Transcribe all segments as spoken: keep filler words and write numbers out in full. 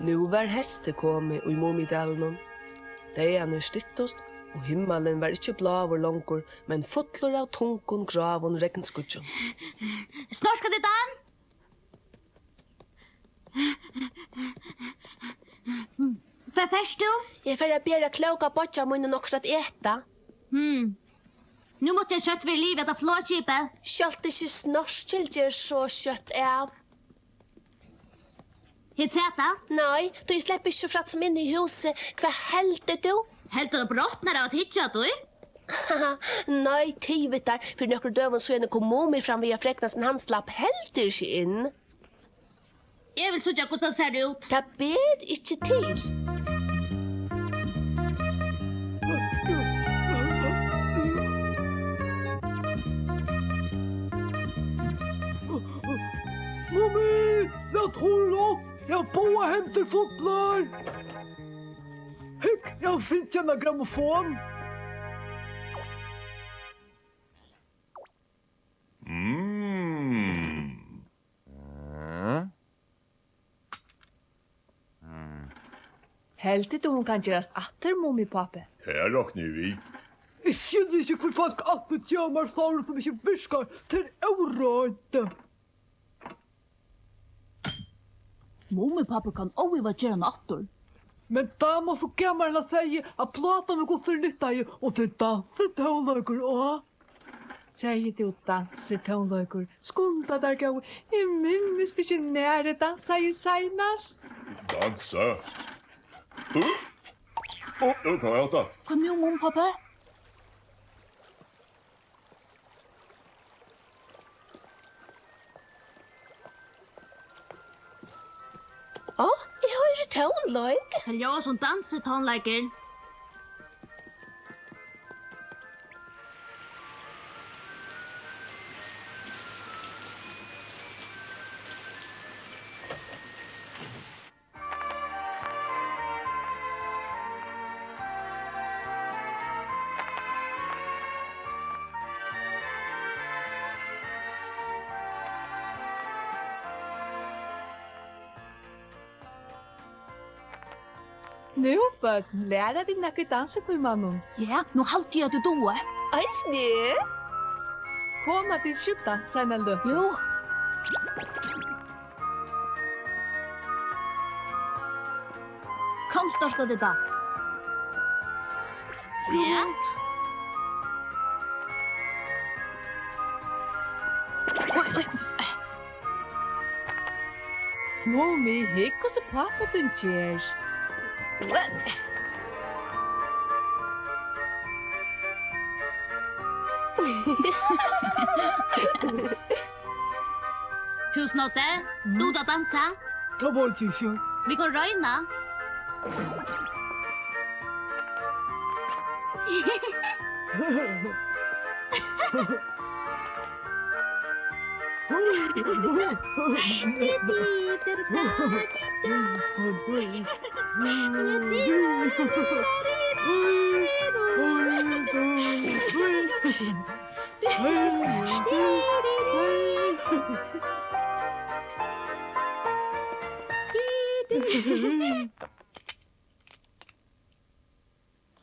Nú var heystið komið í Mumidalinum. Dagarnir styttust, og himmalin var ikki bláur longur, men fullur av tungum, gráum regnskýggjum. Snorkfrøkun! Hvar fert tú? Eg fari at bera klóka beiggja mínum okkurt at eta. Hmm. Nú mátti eg skjótt verið liðug við hetta flogskipið. Sjálvt ikki Snorkil ger so skjótt av. Hit seta? Nei, tí eg sleppi ikki so frægt sum inn í húsið. Hvat heldur tú? Heldur tú brotnar av at hyggja at tí? Nei, tig við tær. Fyri nøkrum døgum síðani kom Mumi fram við at fregna, men hann slapp heldur ikki inn. Eg vil síggja, hvussu tað sær út. Tað ber ikki til. Mumi, lat hurðina upp! Eg havi báðar hendur fullar! Hygg, eg havi fingið eina grammofon! Mm. Heldur tú, hon kann gerast aftur, Mumipápi? Tað rokni eg við. Eg skilji ikki, hví fólk altíð geva mær sáru, sum ikki virkar. Tað er óráðandi. Mumipápi kann óivað gera hana aftur. Men dama, sum gav mær hana, segði, at plátan í Guds nyttaði, og tað er dansitónleikur á. Segði tú dansitónleikur? Skunda tær, góði. Eg minnist ikki, nær eg dansaði seinast. Dansa? Hú? Ó, ó, hvat er hetta? Hvat nú, Mumipápi? Ó, eg hoyri tónleik. Tað ljóðar sum dansitónleikur. Nú, børn, læra tit nakað í dansitímanum? Ja, nú haldi eg, at eg dugi. Eisini eg. Koma tit ikki og dansa eina løtu? Jú. Kom, Snorkfrøkun. Ja. Oj, oj. Mumi, hygg, hvussu pápi tín ger. Tú, Snoddi, dugir tú at dansa? Tað veit eg ikki. Vit kunnu royna.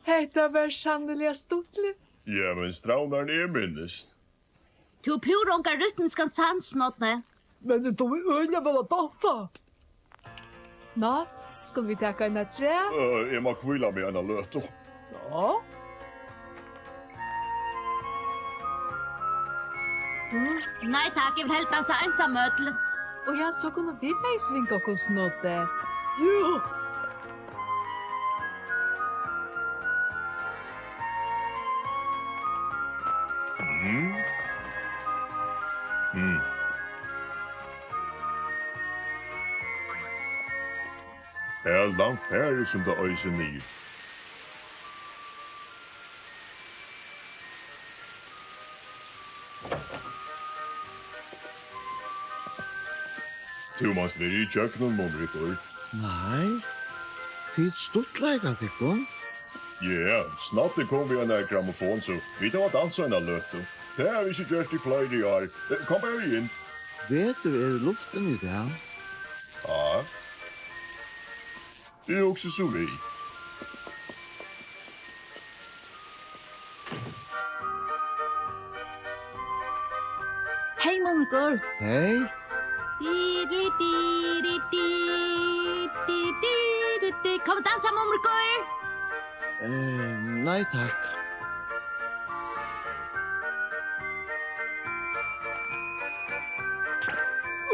Hetta var sanniliga stuttligt. Ja, men strævnari enn eg minnist. Tú hevur púra ongan rytmiskan sans, Snoddi. Men eg dugi øgiliga væl at dansa. Ná, skulu vit taka eina afturat? Øh, eg má hvíla meg eina løtu. Ná. Hm? Nei takk, eg vil helst dansa einsamøll. Og ja, so kunnu vit bæði svinga okkum, Snoddi. Ja. Mm. Mm. Her langt her, sum tað øsir niður. Tú mást vera ígjøgnum, Mumrikur. Nei, tit stuttleika tykkum. Ja, Snoddi kom við einari grammofon, so vit hava dansað eina løtu. Tað hava vit ikki gjørt í fleiri ár. Eh, kom bara inn. Vetur er í luftini í dag. Ja. Eg hugsi so við. Hey, Mumrikur. Hey. Di, di, di, di, di, di, di, di, di. Kom og dansa, Mumrikur. Eh, nei, takk.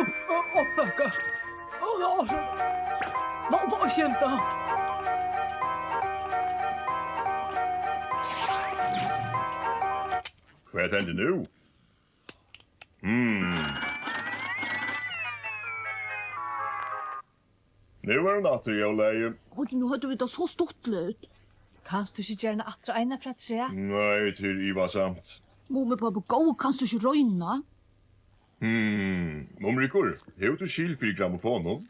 Uff, uff, uff, fuck. Ó, ó, ó. Vá, vá, skylda. Hvat hendi nú? Hmm. Nú er hon aftur í ólagi. Oj, nú høvdu vit tað so stuttligt. Kanst tú ikki gera hana aftur eina afturat, Trea? Nei, tað er ivasamt. Mumipápi góði, kanst tú ikki royna? Hmm, Mumrikur, hevur tú skil fyri grammofonum?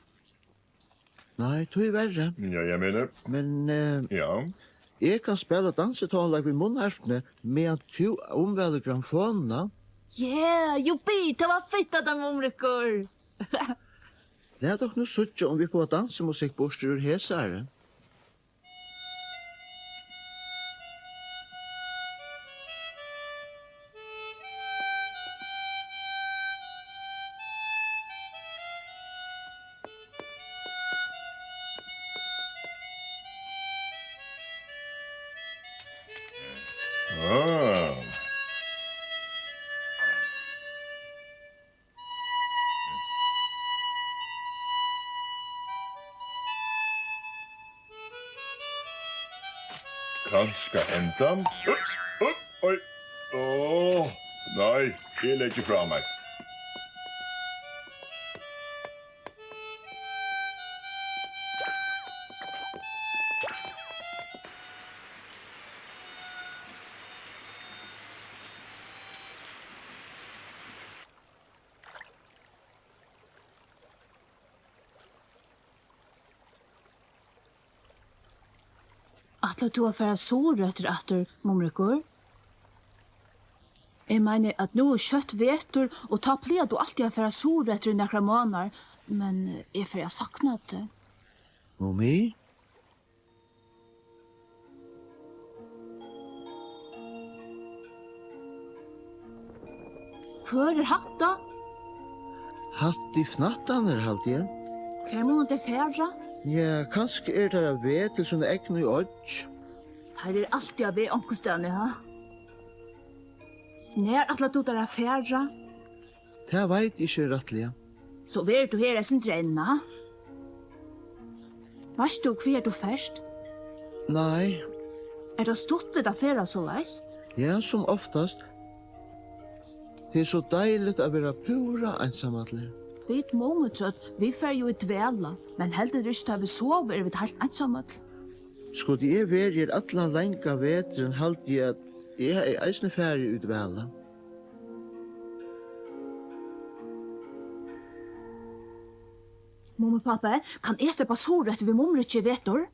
Nei, tíverri. Ja, eg meini. Men, eh, ja. Eg kann spæla dansitónleik við munnharpuni, meðan tú umvælir grammofonina. Yeah, juppi, tað var fitt, at tað, Mumrikur. Lat okkum nú síggja, um vit fáa dansimusikk burtur úr hesari. Ah. Kanska endan. Ups, upp, oj. Ó, nei, eg leggi frá mær. Ætlar tú at fara suðureftir aftur, Mumrikur? Eg meini, at nú er skjótt vetur, og tá plagar tú altíð at fara suðureftir í nakrar mánaðar, men eg fari at sakna teg. Mumi? Hvør er hatta? Hatt í fnattarnar, haldi eg. Hvar munnu tey fara? Ja, kanska eru teir á veg til sína egnu oyggj. Teir eru altíð á veg onkustaðni, ha? Nær ætlar tú tær at fara? Tað veit eg ikki rættiliga. So verður tú her eitt sindur enn, ha? Veitst tú, hvar tú fert? Nei. Er tað stuttligt at ferðast soleiðis? Ja, sum oftast. Tað er so deiligt at vera púra einsamallur. Vit mummitrøll, vit fara jú í dvala, men heldur ikki, tá vit sova, eru vit heilt einsamøll. Skuldi eg verið her allan langa veturin, haldi eg, at eg hevði eisini farið í dvala. Mummi, pápi, kann eg sleppa suðureftir við Mumriki í vetur?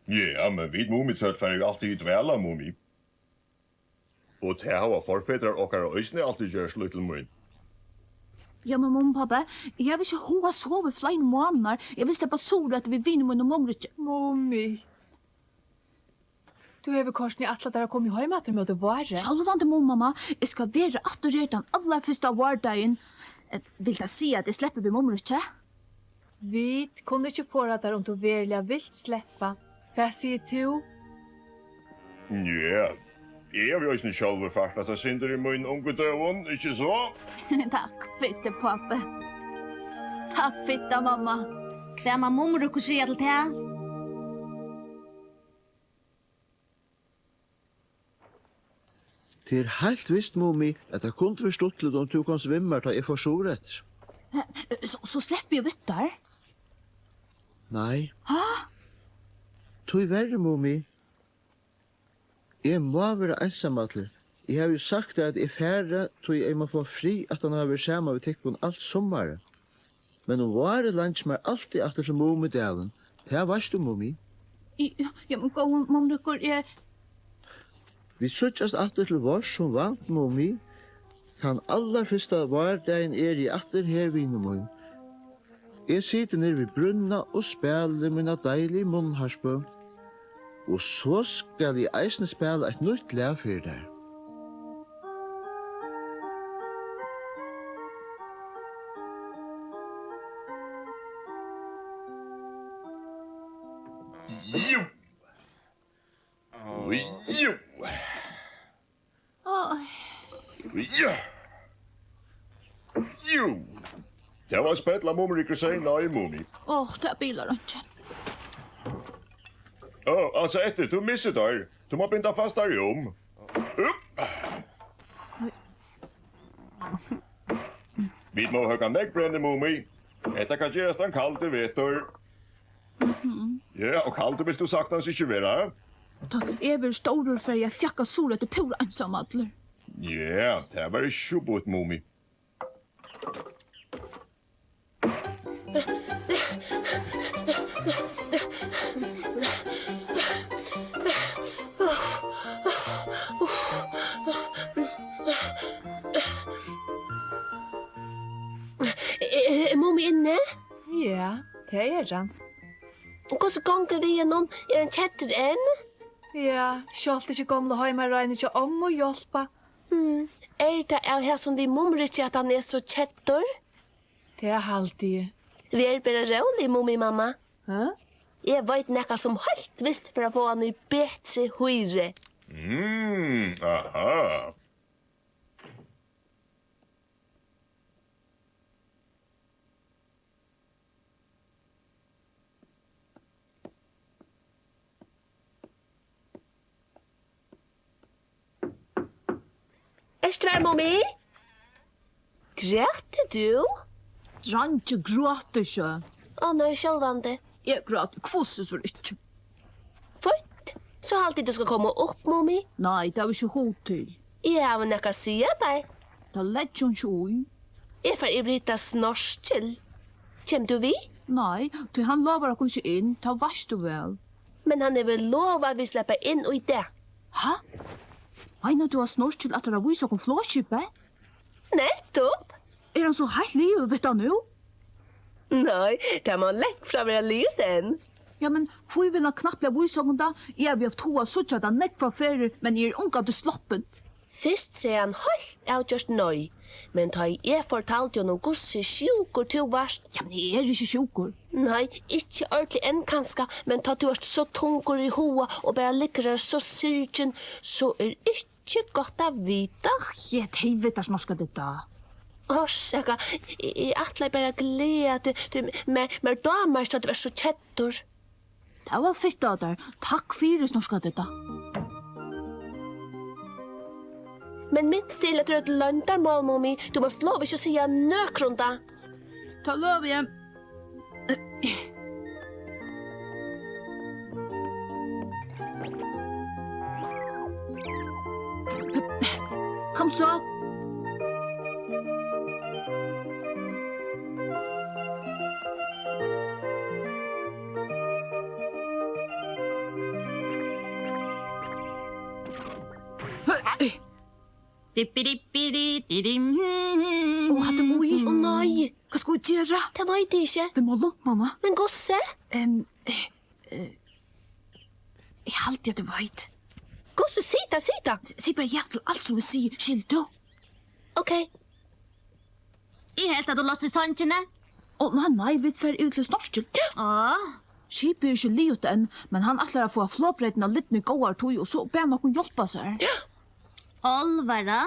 Ja, men vit Mummitrøll fara jú altíð í dvala, Mummi. Og tað hava forfedrar okkara eisini altíð gjørt, lítli mín. Ja, men Mummi, pápi, eg havi ikki hug at sova í fleiri mánaðar. Eg vil sleppa suðureftir við vini mínum Mumriki. Mummi. Tú hevur kortini ætlað tær at koma heim aftur móti vári. Sjálvandi, Mumimamma, eg skal vera aftur her tann allarfyrsta várdagin. Eh, vil tað siga, at eg sleppi við Mumriki? Vit kunnu ikki forða tær, um tú veruliga vilt sleppa. Hvat sigur tú? Ja, eg havi eisini sjálvur fartast eitt sindur í mínum ungu døgum, ikki so? Takk fyri tað, pápi. Takk fyri tað, mamma. Hvat má Mumriki siga til tað? Tað er heilt vist, Mumi, at tað kundi verið stuttligt, um tú komst við mær, tá eg fór suðureftir. Eh, so, so sleppi eg við tær? Nei. Ha? Tíverri, Mumi. Eg má vera einsamallur. Eg havi jú sagt tær, at eg fari, tí eg má fáa frið aftan á at hava verið saman við tykkum alt summarið. Men um várið langir mær altíð aftur til Mumidalin. Tað veitst tú, Mumi. Ja, ja, men góði Mumrikur, eg... Vit síggjast aftur til várs sum vant, Mumi. Tann allarfyrsta várdagin eri eg aftur her, vinur mín. Eg siti niðri við brúnna og spæli mína deiligu munnharpu. Og so skal eg eisini spæla eitt nýtt lag fyri tær. Jú! Jú! Áh. Ja! Jú! Tað var spell, at Mumrikur segði nei, Mumi. Áh, tað bilar einki. Áh, altso, eftir, tú missir teir. Tú má binda fast teir um. Upp. Vit mugu høgga nógv brenni, Mumi. Hetta kann gerast ein kaldur vetur. Mhm. Ja, og kaldur vilt tú saktans ikki vera. Tá eg verði stórur, fari eg at fjakka suðureftir púra einsamallur. Ja, tað var ikki so býtt, Mumi. Er, er Mumi inni? Ja, tað er hann. Hvussu gongur við honum? Er hann keddur enn? Ja, sjálvt ikki gomlu heimaráðini hjá ommu hjálpa. Hmm. Er tað av hesum við Mumriki, at hann er so keddur? Tað haldi eg. Ver bara rólig, Mumimamma. Ha? Eg veit nakað, sum heilt vist fer at fáa hann í betri hýri. Mm, aha. Ert tú har, Mumi? Grætur tú? Dreingir gráta ikki. Ó nei, sjálvandi. Eg gráti hvussu so ikki. Fínt. So haldi eg, tú skal koma upp, Mumi. Nei, tað havi eg ikki hug til. Eg havi nakað at siga tær. Tað leggi eg ikki í. Eg fari yvir at hitta Snorkil. Kemur tú við? Nei, tí hann lovar okkum ikki inn, tað veitst tú væl. Men hann hevur lovað, at vit sleppa inn í dag. Ha? Meinar tú, at Snorkil ætlar at vísa okkum flogskipið? Nettupp. Er hann so heilt liðugur við tað nú? Nei, tað má langt frá vera liðugt enn. Ja, men hví vil hann knappliga vísa okkum tað? Eg havi havt hug at síggja tað nógvar ferðir, men eg eri ongantíð sloppin. Fyrst segði hann heilt avgjørt nei, men tá ið eg fortaldi honum, hvussu sjúkur tú vart. Ja, men eg eri ikki sjúkur. Nei, ikki ordiliga enn kanska, men tá tú ert so tungur í huga og bara liggur har so syrgin, so er ikki gott at vita. Ach, ja, tey vita, Snorkadidda. Orsaka, eg, eg ætlaði bara at gleða teg, tí mær, mær dámar ikki, at tú ert so keddur. Tað var fitt av tær. Takk fyri, Snorkadidda. Men minst til, at tað er eitt loyndarmál, Mumi. Tú mást lova ikki at siga nøkrum tað. Tað lovi eg. Kom so. Dippidi-dippidi-didim. Ó, hatta er Mý. Ó nei. Hvat skulu vit gera? Tað veit eg ikki. Vit mugu lumpa hana. Men hvussu? Em, eh, eh, eg haldi, at eg veit. Hvussu? Sig tað, sig tað. S-, sig bara ja til alt, sum eg sigi. Skilur tú? Ókey. Eg helt, at tú lást í songini. Ó, nei, nei, vit fara yvir til Snorkil. Á. Skipið er ikki liðugt enn, men hann ætlar at fáa flogbreytina lidna í góðari tíð, og so bað hann okkum hjálpa sær. Álvara?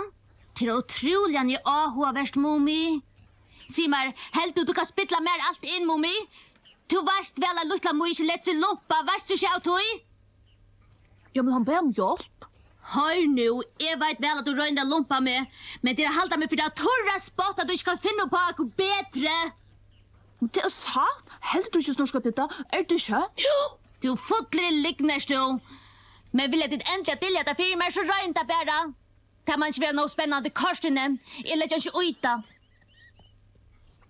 Tað er ótrúliga áhugavert, Mumi. Sig mær, heldur tú, tú kanst spilla mær alt inn, Mumi? Tú veitst væl, at lítla Mý ikki letur seg lumpa, veitst tú ikki av tí? Ja, men hann bað um hjálp. Hoyr nú, eg veit væl, at tú roynir at lumpa meg, men tað er at halda meg fyri tað turra spott, at tú ikki kanst finna upp á okkurt betri. Men tað er satt. Heldur tú ikki, Snorkadidda? Er tað ikki? Jú. Tú fullir í lygn ert tú. Men vilja tit endiliga dylja tað fyri mær, so royn tað bara. Tað man ikki vera nóg spennandi kortini. Eg leggi ikki í tað.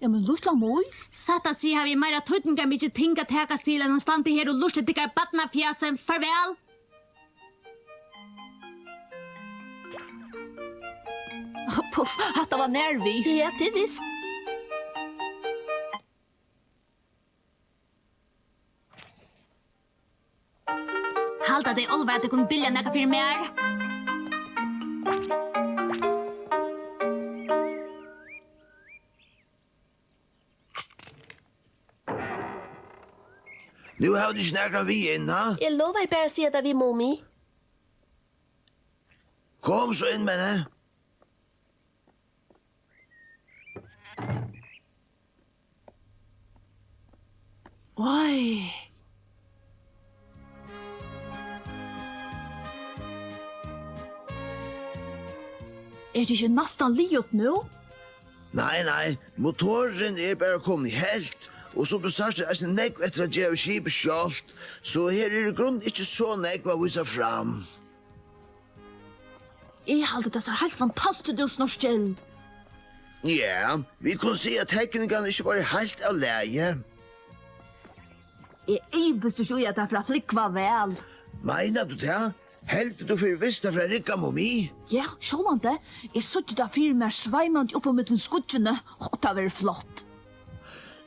Ja, men lítla Mý? Satt at siga havi eg meira týdningarmikið ting at takast til enn at standa her og lurta eftir tykkara barnafjasi. Farvæl. Puff, hatta var nær við. Ja, tað er vist. Halda tey álvara, at tey kunnu dylja nakað fyri mær? Nú hava tit ikki nakran við inn, ha? Eg lovaði bara at siga tað við Mumi. Kom so inn, Menni. Oj. Er tað ikki næstan liðugt nú? Nei, nei, motorurin er bara komin í helvt, og sum tú sært, er eisini nógv eftir at gera við skipið sjálvt, so her er í grunnini ikki so nógv at vísa fram. Eg haldi, tað sær heilt fantastiskt út, Snorkil. Ja, vit kunnu siga, at tekningarnar ikki vóru heilt av lagi. Eg ivist ikki í, at tað fer at flúgva væl. Meinar tú tað? Heldur tú fyri vist, tað fer at rigga, Mumi? Ja, sjálvandi. Eg síggi tað fyri mær sveimandi upp ímillum skýggini. Hugg, tað verður flott.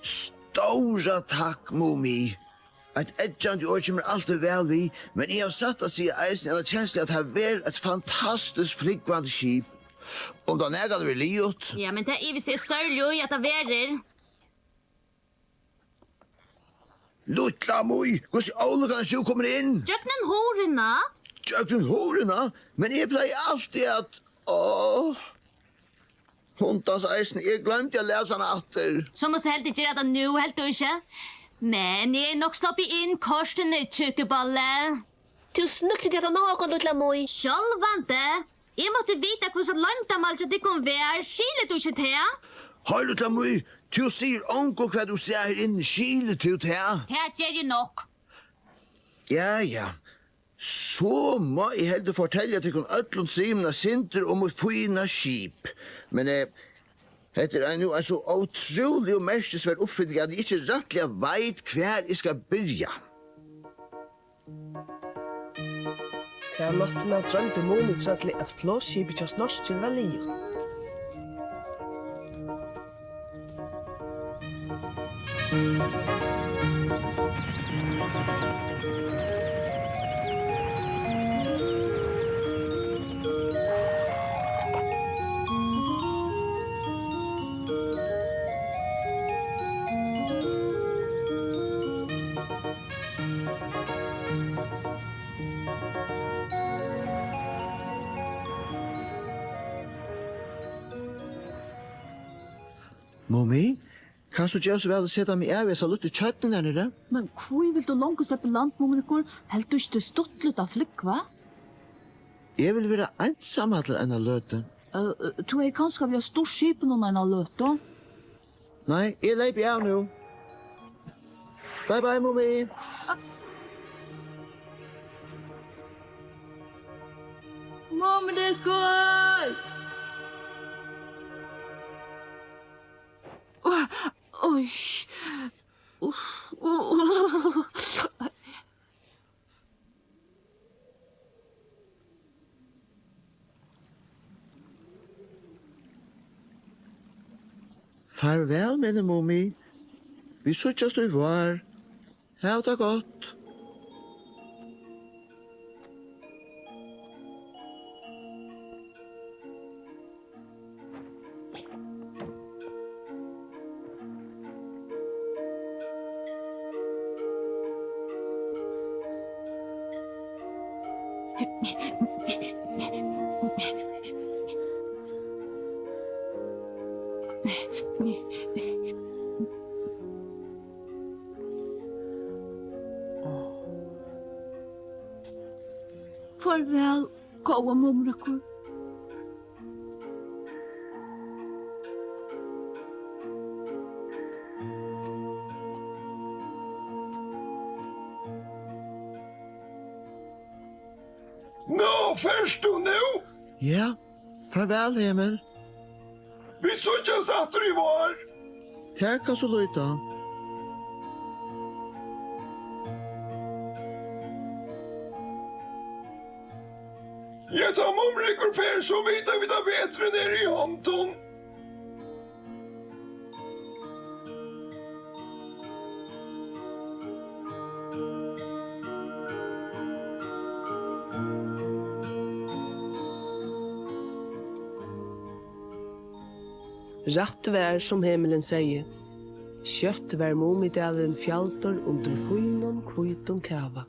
Stóra takk, Mumi. Eitt eggjandi orð kemur altíð væl við, men eg havi satt at siga eisini eina kenslu, at tað verður eitt fantastiskt flúgvandi skip. Um tað nakrantíð verður liðugt. Ja, men tað ivist eg stórliga í, at tað verður. Lítla Mý, hvussu ólukkan ert tú komin inn? Gjøgnum hurðina. Gjøgnum hurðina? Men eg plagi altíð at, áh. Hundans eisini, eg gloymdi at læsa hana aftur. So mást tú heldur gera tað nú, helt tú ikki? Men eg eri nokk sloppin inn kortini, tjúkkuballi. Tú snøkti teg aftan á okkum, Lítla Mý. Sjálvandi. Eg mátti vita, hvussu loyndarmálið hjá tykkum var. Skilir tú ikki tað? Hoyr, Lítla Mý, tú sigur ongum, hvat tú sær her inni. Skilir tú tað? Tað geri eg nokk. Ja, ja. So má eg heldur fortelja tykkum øllum trimum eitt sindur um mítt fína skip. Men, eh, hetta er ein, nú ein so ótrúlig og merkisverd uppfinning, at eg ikki rættiliga veit, hvar eg skal byrja. Ta náttina droymdi Mumitrøllið, at flogskipið hjá Snorkil var liðugt. Mumi, kanst tú gera so væl at seta meg av í hesa lítlu tjørnina har niðri? Men hví vilt tú longu sleppa í land, Mumrikur? Heldur tú ikki, tað er stuttligt at flúgva? Eg vil vera einsamallur eina løtu. Eh, eh, tú hevði kanska viljað stýrt skipinum eina løtu? Nei, eg leypi av nú. Bye bye, Mumi. Mumrikur! Oj. Farvæl, Menni Mumi. Vit síggjast í vár. Hav tað gott. Farvæl, góða Mumrikur. Nú, fert tú nú? Ja, farvæl, Emil. Vit síggjast aftur í vár. Tað kann so líta. Ja, tá Mumrikur fer, so vita vit, at veturin er í hondum. Rætt var, sum Hemulin segði. Skjótt var Mumidalurin fjaldur undir fínum hvítum kava.